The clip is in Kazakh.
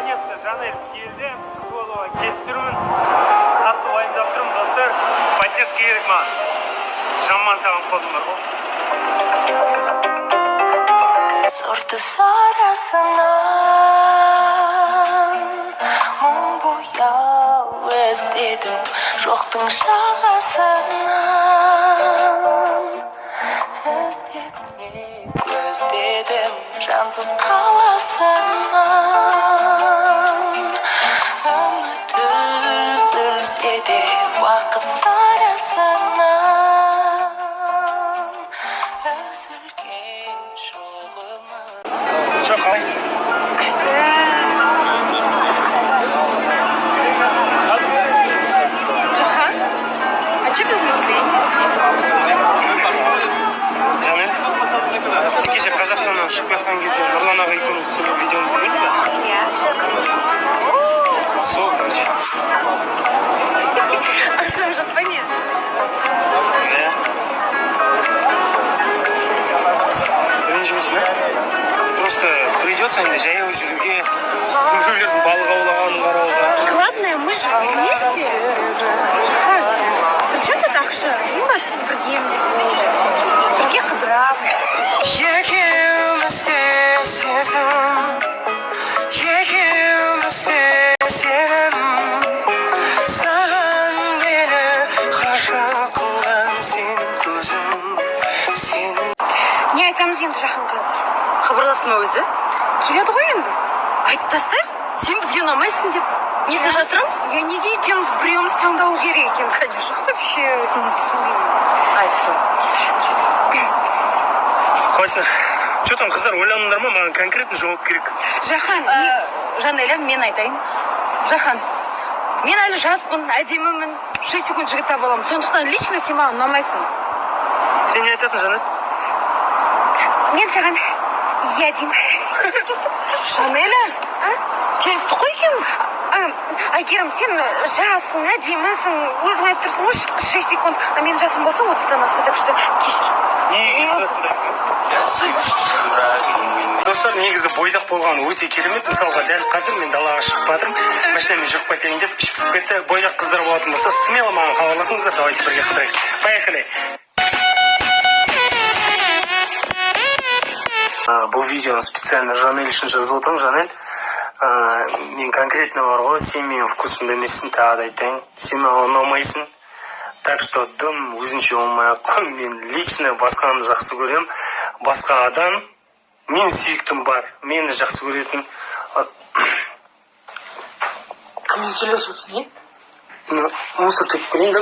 Наконец-то Жанель келді, күтіп алуға келіп тұрмын. Қатты уайымдап тұрмын, достар. Поддержка керек маған. Жаман сағынып қалдым бар ғой. Сорты сарасынан мың бояу іздедім жоқтың жағасынан, іздеп не көздедім жансыз қаласынан. Үміт үзілсе де уақыт сарасынан, үзілген жоқ үміт. Че, қалай? Күшті. Жахан, а че без настроения? Жанель, сен кеше Қазақстаннан ұшып кеткен кезде Нұрлан аға екеуміз түсірген видеомызды көрдің бе? Иә. Сол, короче. Ақшам жоқ па, не? Иә. Ренжімейсің бе? Просто придется енді жаяу жүруге, біреулердің балық аулағанын қарауға. Главное, мы же вместе. Жахан, при чем тут ақша? Ең бастысы, біргеміз болды. Бірге қыдырамыз. Екеумізде сезім, екеумізде сенім. Саған мені ғашық қылған сенің көзің, сенің. Не айтамыз енді, Жахан, қазір? Хабарласты ма өзі? Келеді ғой енді. Айтып тастайық, сен бізге ұнамайсың деп. Несін жасырамыз? Я неге екеуміз біреуміз таңдау керек екен? Вообще түсінбеймін. Айтты. Қалайсыңдар? Че там, қыздар, ойландыңдар ма? Маған конкретно жауап керек. Жахан, не Жанеля, мен айтайын. Жахан, мен әлі жаспын, әдемімін, 6 секунд жігіт таба аламын. Сондықтан лично сен маған ұнамайсың. Сен не айтасың, Жанель? Мен саған иә деймін. Жанеля, А? келістік қой екеуміз. А, Әйгерім, сен жассың, әдемісің, өзің айтып тұрсың ғой, 6 секунд. А менің жасым болса 30-дан асты, так что кешір. Неге келісіп жатсыңдар? Достар, негізі бойдақ болған өте керемет. Мысалға, дәл қазір мен далаға шығып жатырмын, машинамен жүріп кетейін деп, іш пысып кетті. Бойдақ қыздар болатын болса, смело маған хабарласыңыздар, давайте бірге қыдырайық. Поехали! Бұл видеоны специально Жанель үшін жазып отырмын. Жанель, мен конкретно бар ғой, сен менің вкусымда емессің, тағы да айтайын, сен маған ұнамайсың. Так что дым өзінше болмай ақ қой. Мен лично басқаны жақсы көремін, басқа адам. Мен сүйіктім бар, мені жақсы көретін. Кіммен сөйлесіп отырсың, не? Мусор төгіп келейін да.